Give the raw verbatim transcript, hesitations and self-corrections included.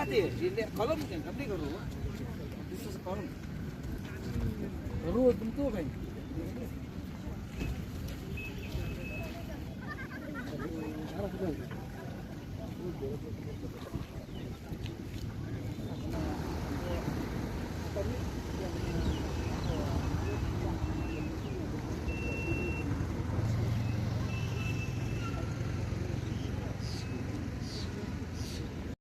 Ate, di leh column kan, kam dei ka row. This is a column. Ka row tentu kan.